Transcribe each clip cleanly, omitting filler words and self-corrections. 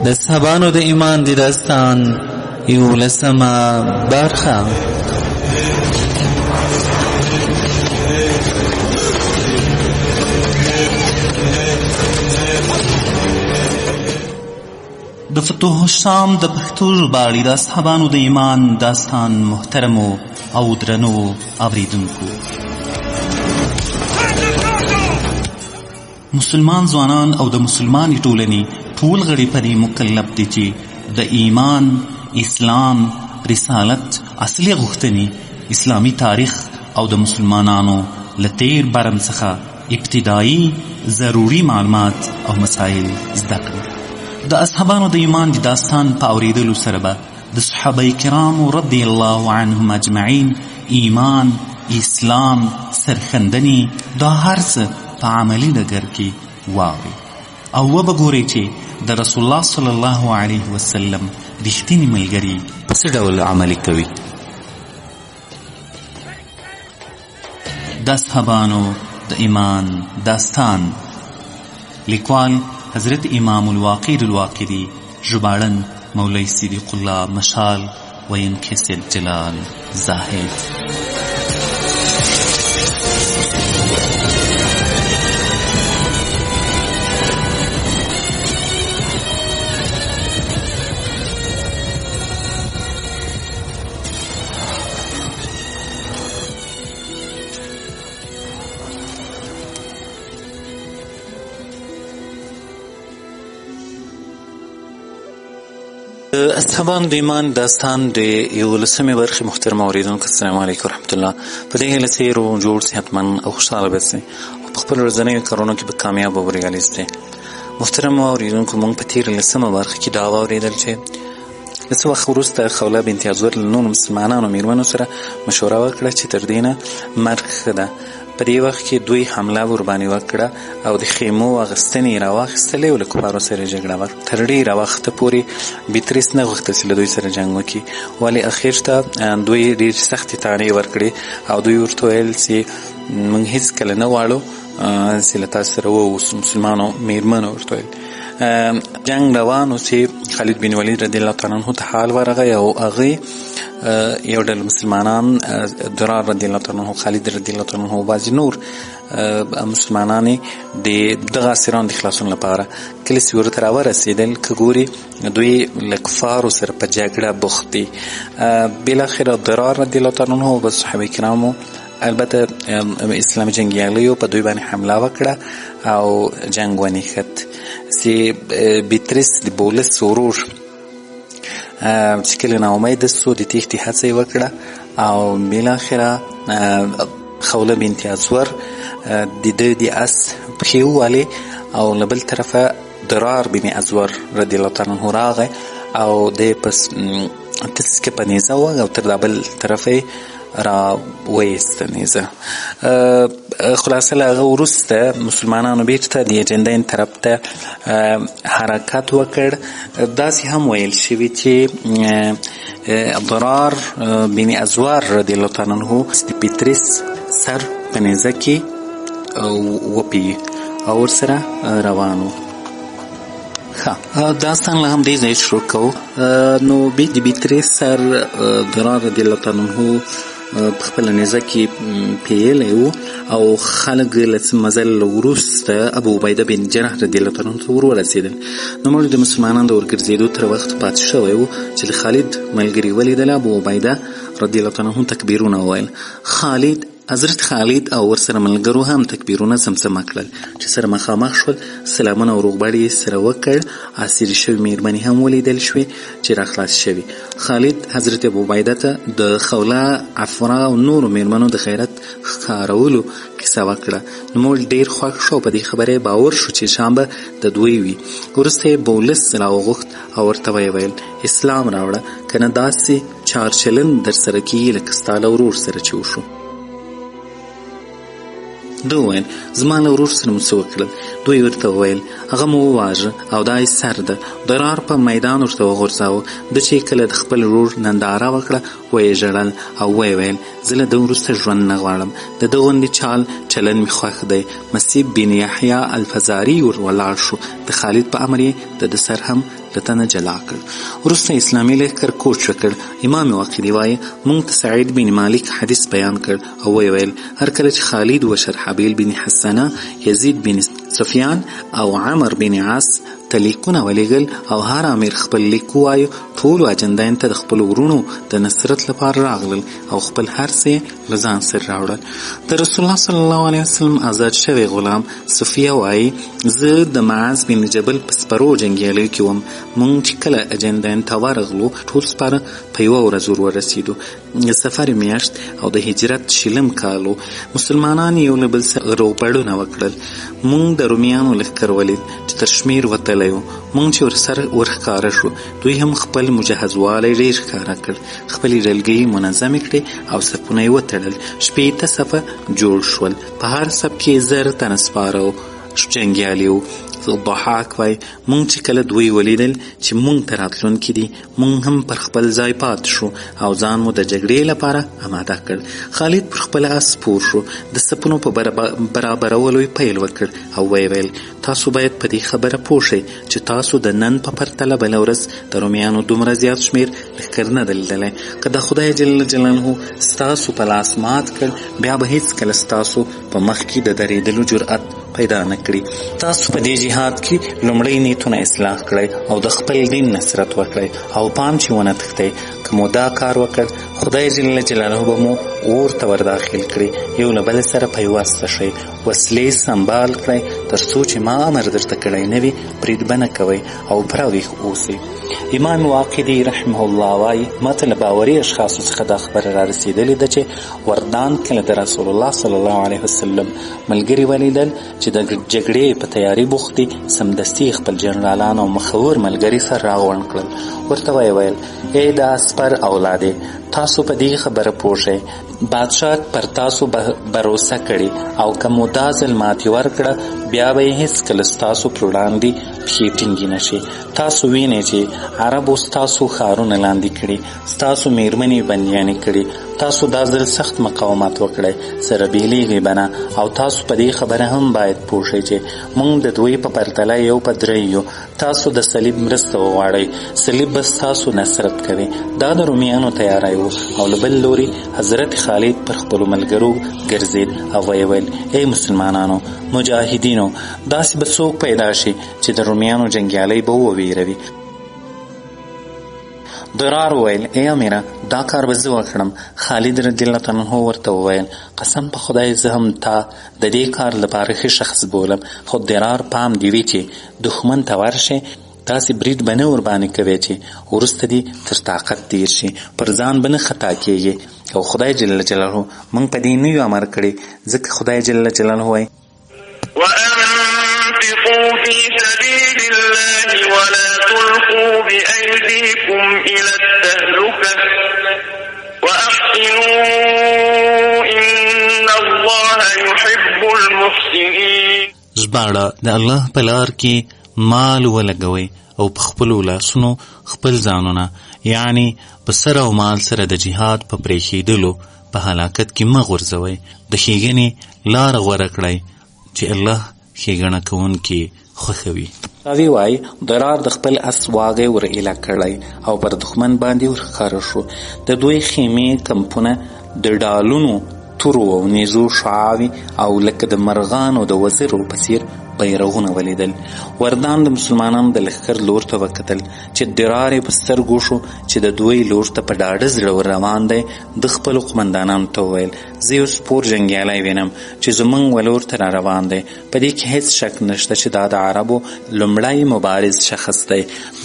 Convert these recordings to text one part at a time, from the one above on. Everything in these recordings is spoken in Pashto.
د اصحابانو د ایمان د داستان یولسمه برخه. د فتوح الشام د پښتو ژباړې د اصحابانو د ایمان داستان محترمو او درنو اوریدونکو، مسلمان ځوانان او د مسلمانې ټولنې ټول غړي په دې مکلف دي چې د ایمان، اسلام، رسالت اصلي غوښتنې، اسلامي تاریخ او د مسلمانانو له تیر برم څخه ابتدایي ضروري معلومات او مسایل زده کړي. د اصحابانو د ایمان د داستان په اوریدلو سره به د صحابه کرامو رضی الله عنهم اجمعین ایمان، اسلام، سرښندنې دا هر څه په عملي ډګر کې واوري او وبه ګورئ چې د رسول الله صلی الله علیه وسلم رښتیني ملګري په څه ډول عملي کوي. د اصحابانو د ایمان داستان، لیکوال حضرت امام الواقید الواقدي، ژباړن مولوي صدیق الله مشال، ویونکی سید جلال زاهد. اصحابان د ایمان داستان د یولسمې برخې محترم اورېدونکو، السلام علیکم ورحمت الله. په دې هیله چې روغ جوړ، صحتمند او خوشحاله به سئ او په خپلو ورځنیو کارونو کې به کامیاب او بریالي سئ. محترم اورېدونکو، موږ په تېره لسمه برخه کې دا واورېدل چې له څه وخت وروسته خوله بنت ازور له نورو مسلمانانو میرمنو سره مشوره وکړه چې تر دې نه مرګ ښه ده. په دې وخت کې دوی حمله ورباندې وکړه او د خیمو اغستنې یې راواخیستلې او له کفارو سره یې جګړه وکړه. تر ډېره وخته پورې بیتریس نه غوښتل چې له دوی سره جنګ وکړي، ولې اخر ته دوی ډېرې سختې تاڼې ورکړې او دوی ورته ویل چې موږ هېڅکله نه غواړو چې له تاسو سره واوسو. مسلمانو میرمنو ورته ویل. جنګ روان و چې خالد بن ولید رضی الله تعالی عنه ته حال ورغی او هغې یو ډول مسلمانان، درار رضی الله تعالی عنه، خالد رضی الله تعالی عنه او بعضې نور مسلمانان د دغه اسیرانو د خلاصون لپاره کله چې ورته راورسېدل، که ګوري دوی له کفارو سره په جګړه بوخت دي. بالاخره درار رضی الله تعالی عنه او صحابه کرامو، البته اسلامي جنګیالیو په دوی باندې حمله وکړه او جنګ ونښت چې بیتریس د بولس ورور چې کله ناامیده سو د تېښتې هڅه یې وکړه او بالاخره خوله بنت ازور د ده د اس پښې ووهلې او له بل طرفه درار بن ازور رضی الله تعالی عنه راغی او دی په تسکه په نیزه وه او تر دا بل طرفه یې را وایسته نیزه. خلاصه له هغه وروسته مسلمانانو بیرته د اجندین طرف ته حرکت وکړ. داسې هم ویل شوي چې ضرار بن ازوار رضی الله تعالی عنه د پیتریس سر په نیزه کې وپی او ورسره روان و. ښه، داستان له همدې ځایه شروع کوو. نو د بیتریس سر ضرار رضی الله تعالی عنه په خپله نیزه کې پیلی و او خلک له څه مزل وروسته ابو عبیده بن جرح رضی الله تعالی عنه ته ور ورسېدل. نوموړي د مسلمانانو د ورګرځېدو تر وخت پاتې شوی و چې د خالد ملګري ولیدل. ابو عبیده رضی الله تعالی عنه تکبیرونه وویل. خالد حضرت خالد او ورسره ملګرو هم تکبیرونه زمزمه کړل. چې سره مخامخ شول، سلامونه او روغبړ یې سره وکړ. اسیرې شوې میرمنې هم ولیدل شوې چې راخلاص شوې. خالد حضرت ابو عبیده ته د خوله، عفرا او نورو میرمنو د غیرت ښکارولو کیسه وکړه. نوموړی ډېر خوښ شو او په دې خبره یې باور شو چې شام به د دوی وي. وروسته یې بولس راوغوښت او ورته ویې ویل، اسلام راوړه، که نه داسې چارچلن درسره کېږي لکه ستا له ورور سره چې وشو. ده وویل، زما له ورور سره مو څه وکړل؟ دوی ورته وویل، هغه مو وواژه او دا یې سر ده. ضرار په میدان ورته وغورځاوه. ده چې کله د خپل ورور ننداره وکړه، ویې ژړل او ویې ویل، زه له ده وروسته ژوند نه غواړم. د ده غوندې چال چلن مې خوښ دی. مسیب بن یحیی الفزاري ور ولاړ شو، د خالد په امر یې د ده سر هم له تنه جلا کړ. وروسته اسلامي لښکر کوچ وکړ. امام واقدي وایي، موږ ته سعید بن مالک حدیث بیان کړ او ویې ویل، هر کله چې خالد و شرحبیل بن حسنه، یزید بن سفیان او عمر بن عاص ته لیکونه ولېږل او هر امیر خپل لیک ووایه، ټولو اجندین ته د خپلو وروڼو د نصرت لپاره راغلل او خپل هر څه یې له ځان سره راوړل. د رسول الله صلی الله علیه وسلم ازاد شوی غلام صفیه وایي، زه د معاذ بن جبل په سپرو جنګیالیو کې وم. موږ چې کله اجندین ته ورغلو، ټول سپاره په یوه ورځ ور ورسېدو. د سفر میاشت او د هجرت شلم کال و. مسلمانان یو له بل سره روغبړونه وکړل. موږ د رومیانو لښکر ولید چې تر شمېر وتلی و. موږ چې ورسره ورښکاره شو، دوی هم خپل مجهزوالی ډېر ښکاره کړ. خپلې ډلګۍ یې منظمې کړې او صفونه یې وتړل. 60 صفه جوړ شول. په هر صف کې 1000 تنه سپاره جنګیالي وو. ضحاک وایي، موږ چې کله دوی ولیدل چې موږ ته راتلونکي دي، موږ هم پر خپل ځای پاتې شو او ځان مو د جګړې لپاره اماده کړ. خالد پر خپل اس سپور شو، د صفونو په برابرولو یې پیل وکړ او ویې ویل، تاسو باید په دې خبره پوه شئ چې تاسو د نن په پرتله بله ورځ د رومیانو دومره زیات شمېر لښکر نه دی لیدلی. که د خدای جل جلاله ستاسو په لاس مات کړ، بیا به هېڅکله ستاسو په مخ کې د درېدلو جرأت پیدا نه کړي. تاسو په دې جهاد کې لومړی نیتونه اصلاح کړئ او د خپل دین نصرت وکړئ او پام چې ونه تښتئ. که مو دا کار وکړ، خدای جل جلاله به مو اور ته ورداخل کړي. یو له بل سره پیوسته شئ، وسلې سمبال کړئ، تر څو چې ما امر درته کړی نه وي برید به نه کوئ او پوره ویښ اوسئ. امام واقدي رحمه الله وایي، ما ته له باوري اشخاصو څخه دا خبره را رسېدلې ده چې وردان کله د رسول الله صلی الله علیه وسلم ملګري ولیدل چې د جګړې په تیاري بوخت دي، سمدستي یې خپل جنرالان او مخور ملګري سره راغونډ کړل. ورته ویې ویل، ای د اسپر اولادې، تاسو په دې خبره پوه شئ، بادشاه پر تاسو بروسه کړې او که مو دا ځل ماتې ورکړه، بیا به یې هېڅکله ستاسو پر وړاندې پښې ټینګې نه شي. تاسو وینئ چې عربو ستاسو ښارونه لاندې کړي، ستاسو میرمنې بندیانې کړي. تاسو دا ځل سخت مقاومت وکړئ، سره بېلېږئ به نه. او تاسو په دې خبره هم باید پوه شئ چې موږ د دوی په پرتله 1 په 3 یو. تاسو د صلیب مرسته وغواړئ، صلیب به ستاسو نصرت کوي. دا د رومیانو تیاری و. او له بل لوري حضرت خالد پر خپلو ملګرو ګرځېد او ویې ویل، ای مسلمانانو مجاهدینو، داسې به څوک پیدا شي چې د رومیانو جنګیالۍ به وویروي. ضرار وویل، ای امیره، دا کار به زه وکړم. خالد رضی الله عنه ورته وویل، قسم په خدای زه هم تا د دې کار لپاره ښه شخص بولم، خو ضرار پام دې وي چې دښمن ته ورشې، داسې برید به نه ورباندې کوې چې وروسته دې تر طاقت تېر شي، پر ځان به نه خطا کېږي. او خدای جل جلاله موږ په دې نه یو امر کړی، ځکه خدای جل جلاله وایي، وأنفقوا في سبيل الله ولا تلقوا بأيديكم إلى التهلكة وأحسنوا إن الله يحب المحسنين. ژباړه، د الله په لار کې مال ولګوئ او په خپلو لاسونو خپل ځانونه، یعنی په سر او مال سره د جهاد په پرېښېدلو په هلاکت کې مه غورځوئ. د ښېګڼې لاره غوره کړئ چې الله ښېګڼه کوونکي خوښوي. راوي وایي، ضرار د خپل اس واګی ور ایله کړی او پر دښمن باندې ورښکاره شو. د دوی خیمې کمپونه د ډالونو، تورو او نیزو شعاوې او لکه د مرغانو د وزرو په څېر بیرغونه ولیدل. وردان د مسلمانانو د لښکر لور ته وکتل چې ضرار یې په سترګو شو چې د دوی لور ته په ډاډه زړه ور روان دی. ده خپلو قومندانانو ته وویل، زه یو سپور جنګیالی وینم چې زموږ و لور ته را روان دی. په دې کې هېڅ شک نشته چې دا د عربو لومړی مبارز شخص دی.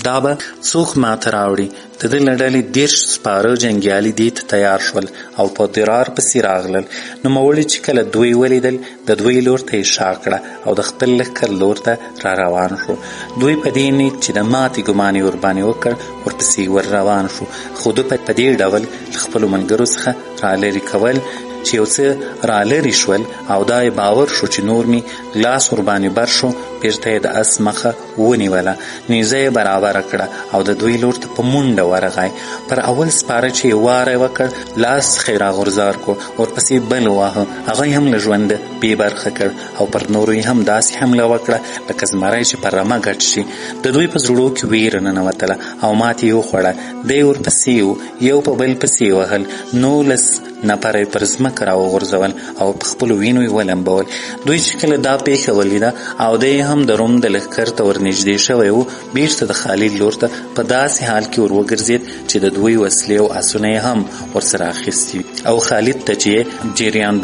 دا به څوک ماته راوړي؟ د ده له ډلې 30 سپاره جنګیالي دې ته تیار شول او په ضرار پسې راغلل. نوموړي چې کله دوی ولیدل، د دوی لور ته یې شا کړه او د خپل لښکر لور ته را روان شو. دوی په دې نیت چې د ماتې ګمان یې ورباندې وکړ، ورپسې ور روان شو. خو ده په دې ډول له خپلو ملګرو څخه را لرې کول چې یو څه را لرې شول او دا یې باور شو چې نور مې لاس ورباندې بر شو، بیرته یې د اس مخه ونیوله، نیزه یې برابره کړه او د دوی لور ته په منډه ورغی. پر اول سپاره چې یې واری وکړ، لاس څخه یې راغورځار کړو، ورپسې بل واهه، هغه یې هم له ژونده بې برخه کړ او پر نورو یې هم داسې حمله وکړه لکه زمری چې پر رمه ګډ شي. د دوی په زړو کې ویره ننوتله او ماتې یې وخوړه. دی ورپسې و، یو په بل پسې وهل، 19 نفره یې پر ځمکه راوغورځول او په خپلو وینو یې ولمبول. دوی چې کله دا پېښه ولیده او دی هم د روم د لښکر ته ورنږدې شوی و، بیرته د خالد لور ته په داسې حال کې ور وګرځېد چې د دوی وسلې او اسونه یې هم ورسره اخیستي. او خالد ته چې یې جریان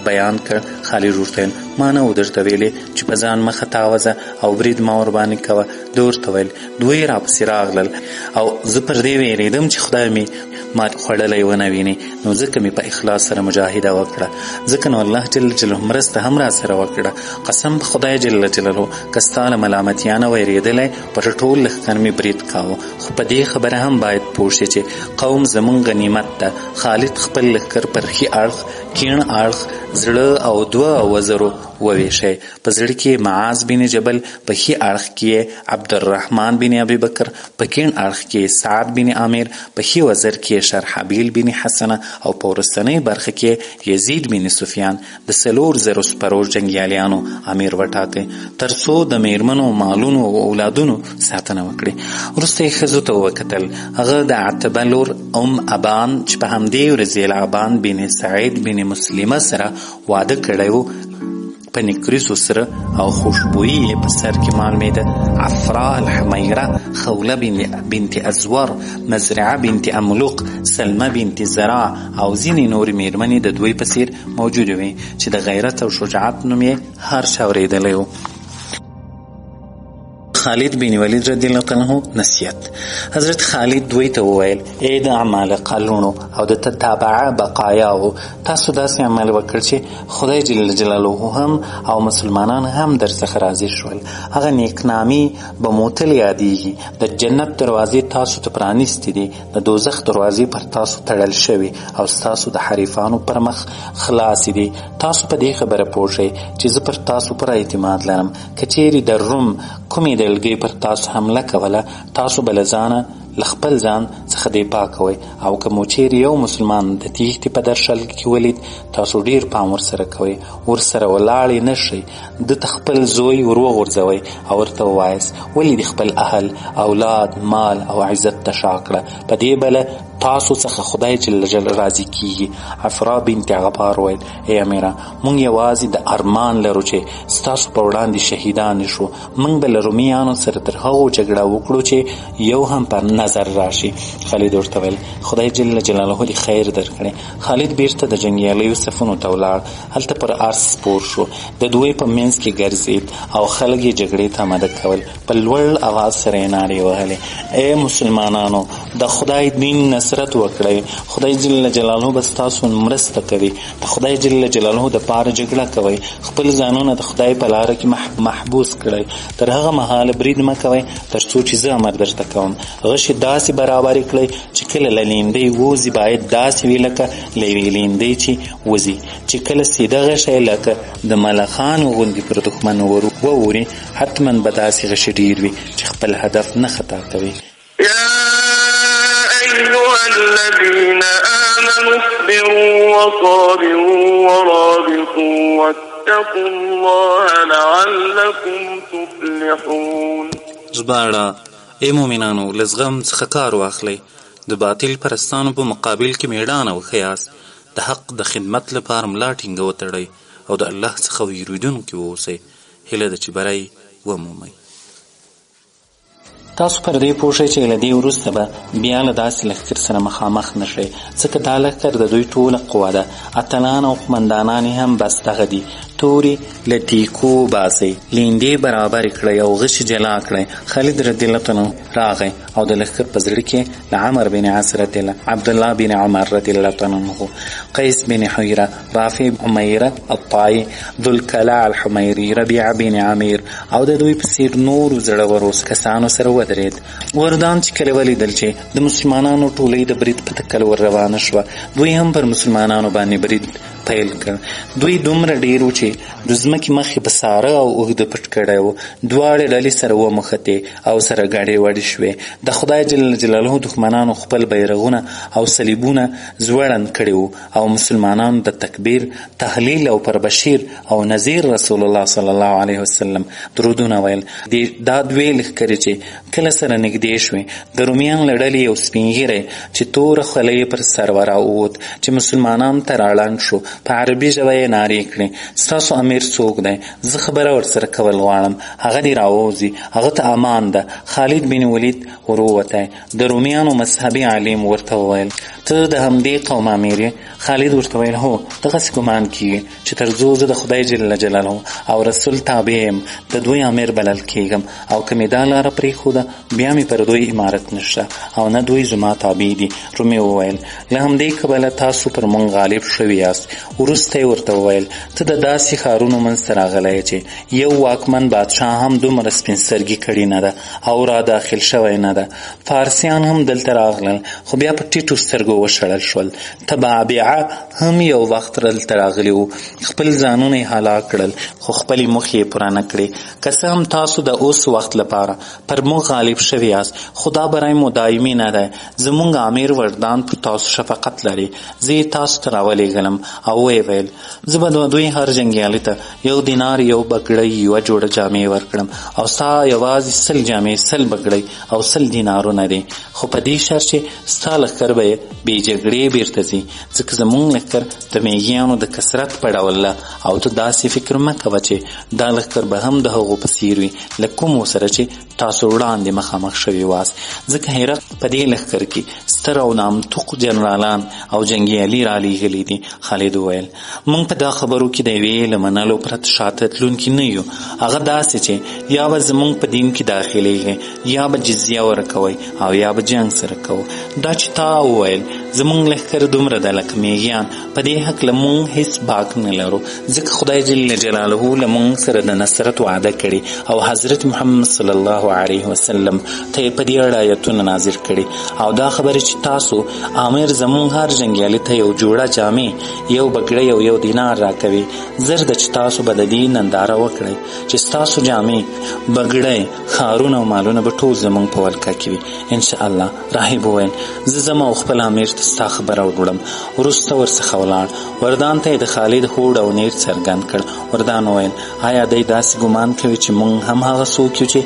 بیان کړ، خالد ورته ویل: ما نه و درته ویلې چې په ځان مخه تاوځه او برید ما ورباندې کوه؟ ده ورته ویل: دوی راپسې راغلل او زه پر دې وېرېدم چې خدای مې ما خوړلی ونه ویني، نو ځکه مې په اخلاص سره مجاهده وکړه، ځکه نو الله جل جلاله مرسته هم را سره وکړه. قسم په خدای جل جلاله که ستا له ملامتیا نه وېرېدلی، پر ټول لښکر مې برید کاوه. خو په دې خبره هم باید پوه شې چې قوم زمونږ غنیمت ده. خالد خپل لښکر پر ښي اړخ، کیڼ اړخ، زړه او دوه وزرو وویشی. په زړه کې معاذ بن جبل، په ښي اړخ کې یې عبدالرحمن بن ابي بکر، په کیڼ اړخ کې یې سعد بن عامر، په ښي وزر کې یې شرحبیل بن حسنه او په وروستنۍ برخه کې یزید بن سفیان د 4000 سپرو جنګیالیانو امیر وټاکه، تر څو د میرمنو، مالونو او اولادونو ساتنه وکړي. وروسته یې ښځو ته وکتل. هغه د عتبه لور ام ابان چې په همدې ورځ یې له ابان بن سعید بن مسلمه سره واده کړی و، په نکریزو سره او خوشبویي یې په سر کې معلومېده. عفرا الحمیره، خوله بنت ازور، مزرعه بنت املوق، سلمه بنت زراع او ځینې نورې میرمنې د دوی په څېر موجودې وې چې د غیرت او شجاعت نوم یې هر چا اورېدلی و. خالد بن ولید رضی الله تعالی عنه نصیحت. حضرت خالد دوی ته وویل: ای د عمالقه لوڼو او د تتابعه بقایاو، تاسو داسې عمل وکړ چې خدای جل جلاله هم او مسلمانان هم در څخه راضي شول. هغه نیکنامي به مو تل یادېږي. د جنت دروازې تاسو ته پرانیستې دي، د دوزخ دروازې پر تاسو تړل شوې او ستاسو د حریفانو پر مخ خلاصې دي. تاسو په دې خبره پوه شئ چې زه پر تاسو پوره اعتماد لرم. که چیرې د روم کومې ډلګۍ پر تاسو حمله کوله، تاسو به له خپل ځان څخه دفاع کوئ، او که مو چیرې یو مسلمان د تیښتې په درشل کې ولید، تاسو ډېر پام ورسره کوئ، ورسره ولاړې نه شئ. ده ته خپل زوی ور وغورځوئ او ورته ووایاست: ولې دې خپل اهل، اولاد، مال او عزت ته شا کړه؟ په دې به له تاسو څخه خدای جل جلاله راضي کیږي. عفرا بنت غفار وویل: ای امیره، موږ یوازې د ارمان لرو چې ستاسو په وړاندې شهیدان شو. موږ به له رومیانو سره تر هغو جګړه وکړو چې یو هم پر نظر راشي. خالد ورته ویل: خدای جل جلاله دې خیر درکړي. خالد بیرته د جنګیالیو صفونو ته ولاړ، هلته پر آس سپور شو، د دوی په منځ کې ګرځېد او خلک یې جګړې ته آماده کول. په لوړ اواز سره یې نارې وهلې: ای مسلمانانو، د خدای دین نصرت وکړئ. خدای جل جلاله به ستاسو مرسته کوي. د خدای جل جلاله دپاره جګړه کوئ. خپل ځانونه د خدای په لاره کې محبوس کړئ. تر هغه مهاله برید مه کوئ تر څو چې زه امر درته کوم. غشي داسې برابرې کړئ چې کله له لیندۍ ووځي باید داسې وي لکه له یوې لیندۍ چې وځي، چې کله سیده غشی لکه د ملخانو غوندې پر دښمن ووري، حتما به داسې غشي ډېر وي چې خپل هدف نه خطا کوي. يا أيها الذين آمنوا اصبروا وصابروا ورابطوا واتقوا الله لعلكم تفلحون. ژباړه: ای مؤمنانو، له زغم څخه کار واخلئ، د باطل پرستانو په مقابل کې مېړانه وښیاست، د حق د خدمت لپاره ملا ټینګه وتړئ او د الله څخه وېرېدونکي واوسئ. هیله ده چې بری ومومئ. تاسو پر دې پوه شئ چې له دې وروسته به بیا له داسې لښکر سره مخامخ نه شئ، ځکه دا لښکر د دوی ټوله قوه ده. اتلان او قومندانان یې هم بس دغه دي. تورې له ټیکو باسئ، لیندې برابرې کړئ او غشي جلا کړئ. خالد رضی الله عنه راغی او د لښکر په زړه کې له عمر بن عاص رضی الله، عبدالله بن عمر رضی الله عنه، قیس بن حیره، رافع عمیره الطائی، ذوالکلاع الحمیري، ربیعه بن عامر او د دوی په څېر نورو زړورو کسانو سره ودرېد. وردان چې کله ولیدل چې د مسلمانانو ټولۍ د برید په تکل ور روانه شوه، دوی هم پر مسلمانانو باندې برید پیل کړ. دوی دومره ډېر وو چې د ځمکې مخ یې په ساره او اوږده پټ کړی و. دواړې ډلې سره وموښتې او سره ګډې وډې شوې. د خدای جل جلاله دښمنانو خپل بیرغونه او صلیبونه ځوړند کړي وو او مسلمانانو د تکبیر، تهلیل او پر بشیر او نذیر رسول الله صلی الله علیه وسلم درودونه ویل. دا دوې لښکرې چې کله سره نږدې شوې، د رومیان له ډلې یو سپین ږیری چې توره خولۍ یې پر سر وه راووت، چې مسلمانانو ته راړنډ شو، په عربي ژبه یې نارې کړې: ستاسو امیر څوک دی؟ زه خبره ورسره کول غواړم، هغه دې راووځي، هغه ته امان ده. خالد بن ولید ورووتی. د رومیانو مذهبي عالم ورته وویل: ته د همدې قوم امیر یې؟ خالد ورته ویل: هو، دغسې ګمان کیږي چې تر څو زه د خدای جل جلاله او رسول تابع یم، د دوی امیر بلل کیږم، او که مې دا لاره پرېښوده، بیا مې پر دوی امارت نشته او نه دوی زما تابع دي. رومي وویل: له همدې کبله تاسو پر موږ غالب شوي یاست. وروسته یې ورته وویل: ته د داسې ښارونو منځ ته راغلی چې یو واکمن بادشاه هم دومره سپین سترګي کړې نه ده او را داخل شوی نه ده. فارسیان هم دلته راغلل، خو بیا په ټیټو سترګو وشړل شول. تبابعه هم یو وخت دلته راغلي وو، خپل ځانونه یې هلاک کړل، خو خپلې موخې یې پوره نه کړې. که څه هم تاسو د اوس وخت لپاره پر موږ غالب شوي یاست، خو دا بری مو دایمي نه دی. زموږ امیر وردان پر تاسو شفقت لري، زه یې تاسو ته راولېږلم. او ویې ویل: زه به د دوی هر جنګیالي ته یو دینار، یو بګړۍ، یوه جوړه جامې ورکړم، او ستا یوازې 100 جامې، 100 بګړۍ او 100 دینارونه دي، خو په دې شرط چې ستا لښکر به یې بې جګړې بېرته ځي، ځکه زموږ لښکر د میږیانو د کثرت په ډول ده، او ته داسې فکر مه کوه چې دا لښکر به هم د هغو په څېر وي له کومو سره چې تاسو وړاندې مخامخ شوي واست، ځکه هرقل په دې لښکر کې ستر او نامتو جنرالان او جنګیالي رالیږلي دي. خالد وویل: موږ په دا خبرو کې د یوې له منلو پرته شاته تلونکي نه یو، هغه داسې چې یا به زموږ په دین کې داخلېږئ، یا به جزیه ورکوئ، او یا به جنګ سره کوو. دا چې تا وویل زموږ لښکر دومره ده لکه میږیان، په دې هکله موږ هیڅ باک نه لرو، ځکه خدای جل جلاله له موږ سره د نصرت وعده کړې او حضرت محمد صلی الله علیه وسلم ته یې په دې اړه آیتونه نازل کړي. او دا خبره چې تاسو امیر زموږ هر جنګیالي ته یو جوړه جامې، یو بګړۍ او یو دینار راکوي، زر ده چې تاسو به د دې ننداره وکړئ چې ستاسو جامې، بګړۍ، ښارونه او مالونه به ټول زموږ په ولکه کې وي انشاءالله. راهب وویل: زه ځم او خپل امیر ته ستا خبره وړم. وروسته ورڅخه ولاړ. وردان ته یې د خالد هوډ او نیر څرګند کړ. وردان وویل: آیا دی داسې ګمان کوي چې موږ هم هغه څوک یو چې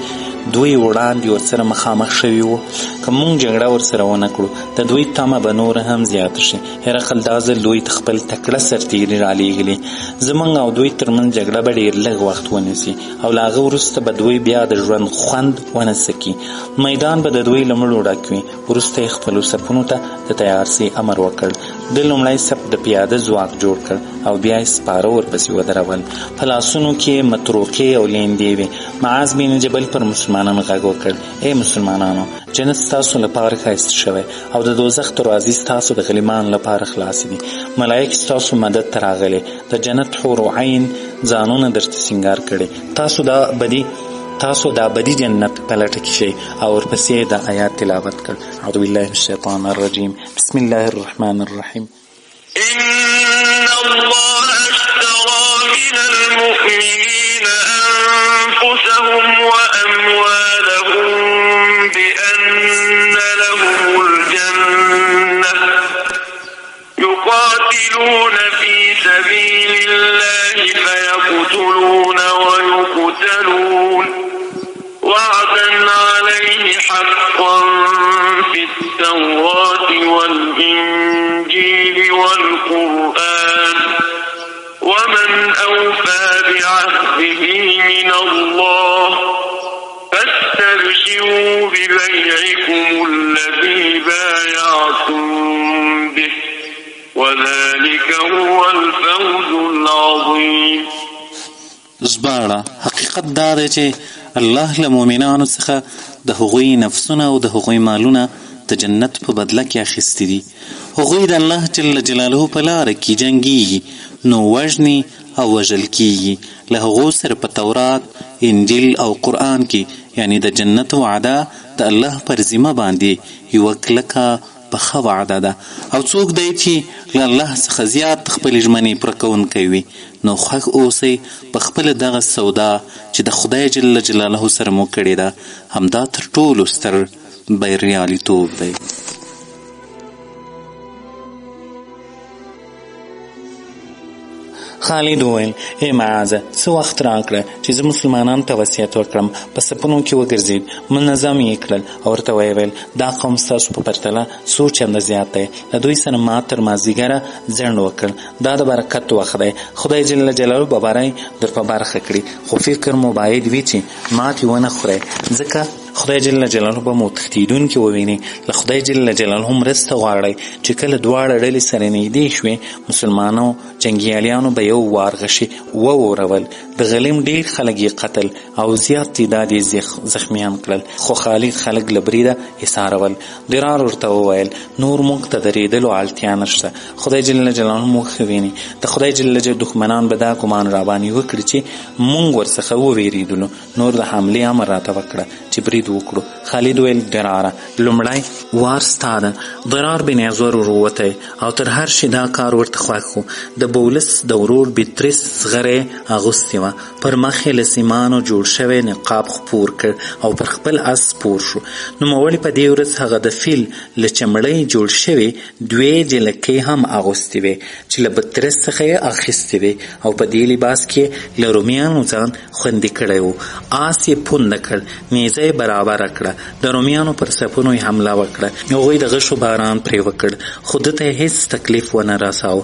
دوی وړاندې ورسره مخامخ شوي وو؟ که موږ جګړه ورسره ونه کړو، د دوی تمه به نوره هم زیاته شي. هرقل دا ځل دوی ته خپل تکړه سرتېري رالیږلي. زموږ او دوی ترمنځ جګړه به ډېر لږ وخت ونیسي، او له هغه وروسته به دوی بیا د ژوند خوند ونه څکي. میدان به د دوی له مړو ډک وي. وروسته یې خپلو صفونو ته د تیارسي امر وکړ. ده لومړی صف د پیاده ځواک جوړ کړ او بیا یې سپاره ورپسې ودرول. په لاسونو کې یې مطروقې او لیندې وې. معاذ بن جبل پر مسلمانانو غږ وکړ: ای مسلمانانو، جنت ستاسو لپاره ښایسته شوی او د دوزخ دروازې ستاسو د غلیمانو لپاره خلاصې دي. ملایک ستاسو مدد ته راغلي، د جنت حور عین ځانونه درته سینګار کړي. تاسو د ابدي جنت په لټه کې شئ. او ورپسې یې دا آیات تلاوت کړ: اعوذ بالله من الشیطان الرجیم، بسم الله الرحمن الرحیم. إن الله اشترى من المؤمنين أنفسهم وأموالهم بأن لهم الجنة يقاتلون في سبيل الله فيقتلون ويقتلون وعدا عليه حقا في التوراة والإنجيل والقرآن ومن أوفى بعهده من الله فاستبشروا ببيعكم الذي بايعتم به وذلك هو الفوز العظيم. ژباړه: حقیقت دا دی چې الله له مؤمنانو څخه د هغوی نفسونه او د هغوی مالونه د جنت په بدله کې اخیستي دي. هغوی د الله جل جلاله په لاره کې جنګیږي، نو وژني او وژل کیږي. له هغو سره په تورات، انجیل او قرآن کې، یعنی د جنت وعده د الله پر ذمه باندې یوه کلکه پخه وعده ده او څوک دی چې له الله څخه زیات خپلې ژمنې پوره کوونکی وي؟ نو خوښ اوسئ په خپله دغه سودا چې د خدای جل جلاله سره مو کړې ده، همدا تر ټولو ستر بریالیتوب دی. خالد وویل، ای معاذه! څه وخت راکړه چې زه مسلمانانو ته وصیت وکړم. په صفونو کې وګرځېد، منظم یې کړل او ورته ویې ویل، دا قوم ستاسو په پرتله څو چنده زیات دی، له دوی سره ما تر مازدیګره ځنډ وکړ، دا د برکت وخت دی، خدای جل جلاله به بری در په برخه کړي، خو فکر مو باید وي چې ماتې ونه خورئ، ځکه خدای جل جلاله به مو تښتېدونکي وویني، له خدای جل جلاله مرسته غواړئ. چې کله دواړه ډلې سره نږدې شوې، مسلمانو جنګیالیانو به یو وار غشي وورول، د غلیم ډېر خلک یې قتل او زیات تعداد یې زخمیان کړل، خو خالد خلک له بریده ایسارول. ضرار ورته وویل، نور موږ ته درېدلو اړتیا نشته، خدای جل جلاله موږ ښه ویني، د خدای جل جلاله دښمنان به دا ګمان راباندې وکړي چې موږ ورڅخه ووېرېدلو، نور د حملې امر راته وکړه چې برید وکړو. خالد ویل، ضراره لومړی وار ستا ده. ضرار بن عزور ورووتی او تر هر شي دا کار ورته خوښ و. د بولس د ورور بطریس زغره یې اغوستې وه، پر مخ یې له سیمانو جوړ شوی نقاب خپور کړ او پر خپل اس سپور شو. نوموړي په دې ورځ هغه د فیل له چمړۍ جوړ شوې دوې جلکۍ هم اغوستې وې چې له بطرس څخه یې اخیستې وې او په دې لباس کې یې له رومیانو ځان خوندي کړی و. آس یې پونده کړ، نیزه یې برابره کړه، د رومیانو پر صفونو یې حمله وکړه. هغوی د غشو باران پرې وکړ، خو ده ته یې هېڅ تکلیف ونه رساوه.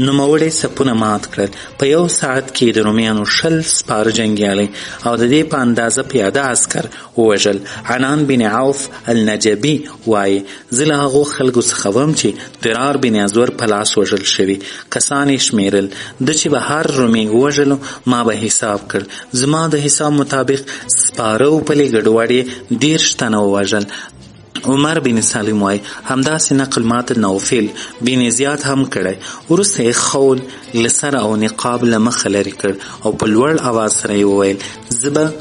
نوموړي صفونه مات کړل. په یو ساعت کې یې د رومیانو 20 سپاره جنګیالي او د دې په اندازه پیاده عسکر ووژل. عنان بن عوف النجبي وايي، زه له هغو خلکو څخه وم چې ضرار بن ازور په لاس وژل شوي کسان یې شمېرل. ده چې به هر رومي ووژلو، ما به حساب کړ. زما د حساب مطابق سپاره او پلي ګډوډ یې 30 تنه ووژل. عمر بن سالم وايي، همداسې نقل ماته نوفل بن زیاد هم کړی. وروسته یې خول له سره او نقاب له مخه لرې کړ او په لوړ اواز سره یې وویل، زه به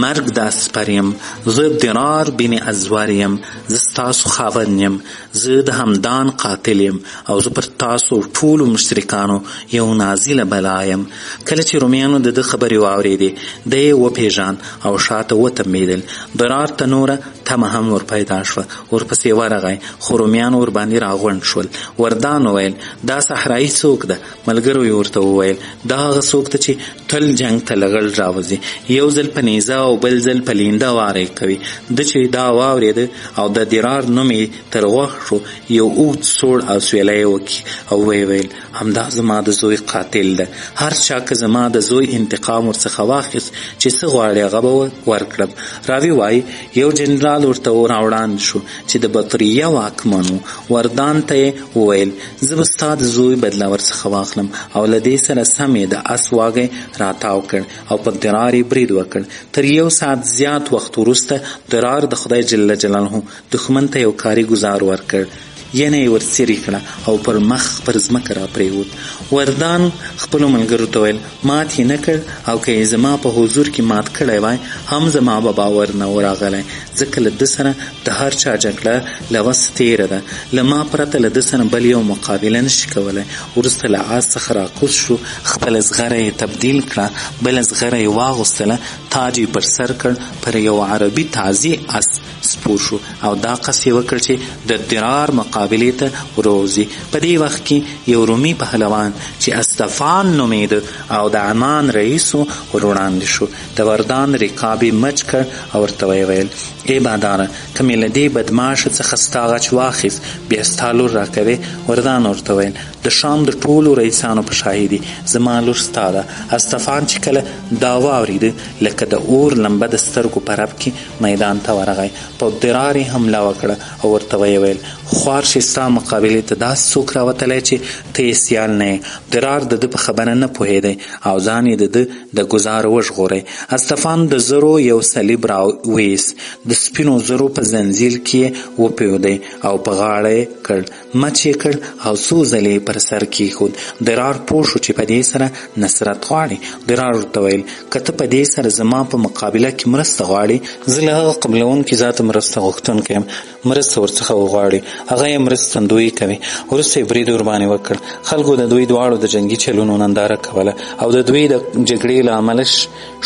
مرګ د اسپر یم، زه ضرار بن ازور یم، زه ستاسو خاوند یم، زه د همدان قاتل یم او زه پر تاسو ټولو مشرکانو یو نازله بلا یم. کله چې رومیانو د ده خبرې واورېدې، دی یې وپېژاند او شاته وتمبېدل. ضرار ته نوره تمه هم ور پیدا شوه، ورپسې ورغی، خو رومیان ورباندې راغونډ شول. وردان وویل، دا صحرایي څوک ده؟ ملګرو یې ورته وویل، دا هغه څوک ده چې تل جنګ ته لغړ راوځي، یو ځل په نیزه او بل ځل په لینده واری کوي. ده چې دا واورېده او د ضرار نوم یې تر غوږ شو، یو اوږد سوړ اسویلی یې وکړ او ویې ویل، همدا زما د زوی قاتل ده. هر چا که زما د زوی انتقام ورڅخه واخیست، چې څه غواړي هغه به ورکړم. راوي وایي، یو جنرال ورته راوړاندې شو چې د بطریه واکمن و. وردان ته یې وویل، زه به ستا د زوی بدله ورڅخه واخلم. او له دې سره سم یې د اس واګی راتاو کړ او په ضرار یې برید وکړ. تر یو ساعت زیات وخت وروسته ضرار د خدای جل جلاله دښمن ته یو کاري ګوزار ورکړ، ینه یې ورڅیرې کړه او پر مخ پر ځمکه راپرېوت. وردان خپلو ملګرو ته ویل، مات یې نه کړ او که یې زما په حضور کې مات کړی وای هم زما به باور نه و راغلی، ځکه له ده سره د هر چا جګړه له وس تېره ده، له ما پرته له ده سره بل یو مقابله نشي کولی. وروسته له آس څخه راکوز شو، خپله زغره یې تبدیل کړه، بله زغره یې واغوستله، تاج یې پر سر کړ، پر یو عربي تازي اس سپور شو او دا قصد یې وکړ چې د ضرار مقابلې ته وروځي. په دې وخت کې یو رومي پهلوان چې استفان نومېده او د عمان رئیس و وروړاندې شو. د وردان رکاب یې مچ کړ او ورته ویې ویل، ای باداره، که مې له دې بدمعاشه څخه ستا غچ واخیست، بیا ستا لور راکوې؟ وردان ورته ویل، د شام د ټولو رئیسانو په شاهدي زما لور ستا ده. استفان چې کله دا واورېده، لکه د اور لمبه د سترګو په رپ کې میدان ته ورغی، په ضرار یې حمله وکړه او ورته ویې ویل، خوار شي ستا مقابلې ته داسې څوک راوتلی چې ته یې سیال نه یې. ضرار د ده په خبره نه پوهېدی او ځان یې د ده د ګوزار وژغوری. استفان د زرو یو صلیب را وایست، د سپینو زرو په ځنځیر کې یې وپیودی او په غاړه یې کړ، مچ یې کړ او څو ځلې یې پر پر سر کېښود. ضرار پوه شو چې په دې سره نصرت غواړي. ضرار ورته ویل، که ته په دې سره زما په مقابله کې مرسته غواړې، زه له هغه قبلوونکي ذاته مرسته غوښتونکی یم، مرسته ورڅخه وغواړي، هغه یې مرستندویي کوي. وروسته یې برید ورباندې وکړ. خلکو د دوی دواړو د جنګي چلونو ننداره کوله او د دوی د جګړې له امله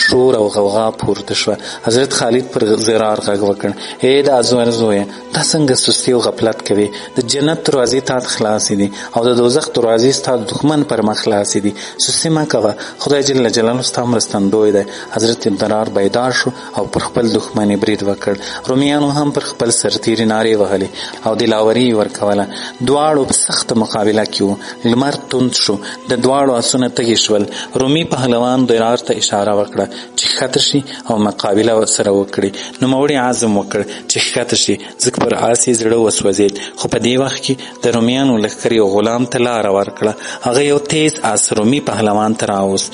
شور او غوغا پورته شوه. حضرت خالد پر ضرار غږ وکړ، ای د ازور زویه، دا څنګه سستي او غفلت کوې؟ د جنت دروازې تا ته خلاصې دي او د دوزخ دروازې ستا د دښمن پر مخ خلاصې دي. سستي مه کوه، خدای جل جلاله ستا مرستندوی دی. حضرت ضرار بیدار شو او پر خپل دښمن یې برید وکړ. رومیانو هم پر خپل سرتېري نارې وهلې او دلاوري یې ورکوله. دواړو په سخته مقابله کې وو. لمر توند شو، د دواړو آسونه تږي شول. رومي پهلوان ضرار ته اشاره وکړه چې ښکته شي او مقابله سره وکړي. نوموړي عزم وکړ چې ښکته شي، ځکه پر آس یې زړه وسوځېد. خو په دې وخت کې د رومیانو لښکر یو غلام ته لاره ورکړه. هغه یو تیز آس رومي پهلوان ته راوست.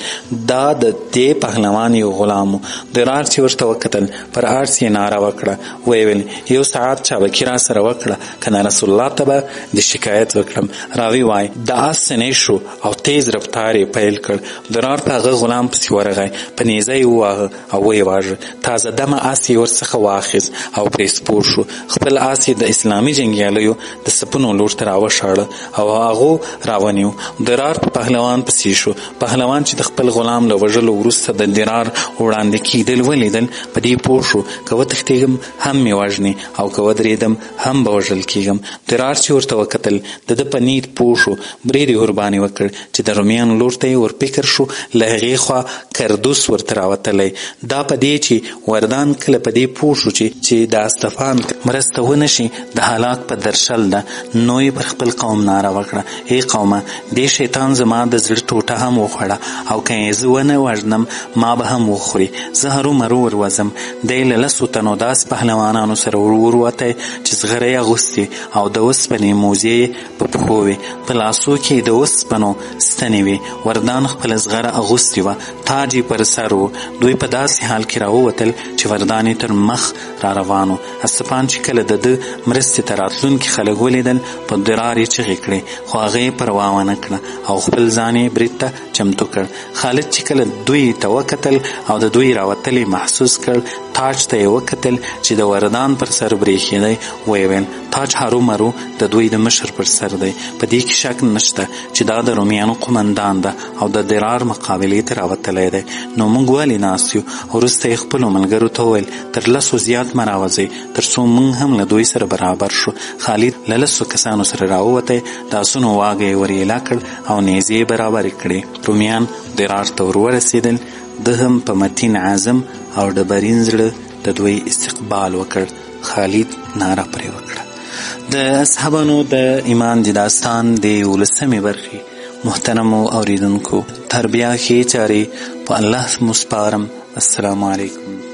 دا د دې پهلوان یو غلام و. ضرار چې ورته وکتل، پر آس یې ناره وکړه، ویې ویل، یو ساعت چابکي را سره وکړه، که نه رسول الله ته به د شکایت وکړم. راوي وایي، د آس سنې شو او تیز رفتار یې پیل کړ. ضرار په هغه غلام پسې ورغی، په نیزه یې وواهه او ویې واژه. تازه دمه آس یې ورڅخه واخیست او پرې سپور شو. خپل آس یې د اسلامي جنګیالیو د سپونو لور ته راوشاړه او هغو راونیو. ضرار په پهلوان پسې شو. پهلوان چې د خپل غلام له وژلو وروسته د ضرار وړاندې کېدل ولیدل، په دې پوه شو که وتښتېږم هم مې وژني او که ودرېدم هم به وژل کېږم. ضرار چې ورته وکتل، د ده په نیت پوه شو. برید یې ورباندې وکړ چې د رومیانو لور ته یې ورفکر شو. له هغې خوا کردوس ورته راوتلی. دا په دې چې وردان کله په دې پوه شو چې د استفان مرسته ونه شي، د هلاک په درشل ده، نو یې پر خپل قوم ناره وکړه، ای قومه، دې شیطان زما د زړه ټوټه هم وخوړه او که یې زه ونه وژنم ما به هم وخوري. زه هرومرو وروځم. دی له لسو تنو داسې پهلوانانو سره وروتی چې زغره یې اغوستې او د اوسپنې موزې یې په پښو وې، په لاسو کې یې د اوسپنو ستنې وې. وردان خپله زغره اغوستې وه، تاج یې پر سر و. دوی په داسې حال کې راووتل چې وردان یې تر مخ را روان و. استفان چې کله د ده مرستې ته راتلونکي خلک ولیدل، په ضرار یې چغې کړې، خو هغه یې پروا ونه کړه او خپل ځان یې برید ته چمتو کړ. خالد چې کله دوی ته وکتل او د دوی راوتل یې محسوس کړ، تاج ته یې وکتل چې د وردان پر سر برېښېدی. ویې ویل، تاج هرومرو د دوی د مشر پر سر دی. په دې کې شک نشته چې دا د رومیانو قومندان ده او د ضرار مقابلې ته راوتلی دی، نو موږ ولې ناست یو؟ وروسته یې خپلو ملګرو ته وویل، تر لسو زیات مه راوځئ، تر څو موږ هم له دوی سره برابر شو. خالد له لسو کسانو سره راووتی، د آسونو واګه یې ور ایله کړ او نیزې یې برابرې کړې. رومیان ضرار ته ور ورسېدل. ده هم په متین عزم او ډبرین زړه د دوی استقبال وکړ. خالد ناره پرې وکړه. د اصحابانو د ایمان د داستان د یولسمې برخې محترمو اوریدونکو، تر بیا ښې چارې په الله مو سپارم. السلام علیکم.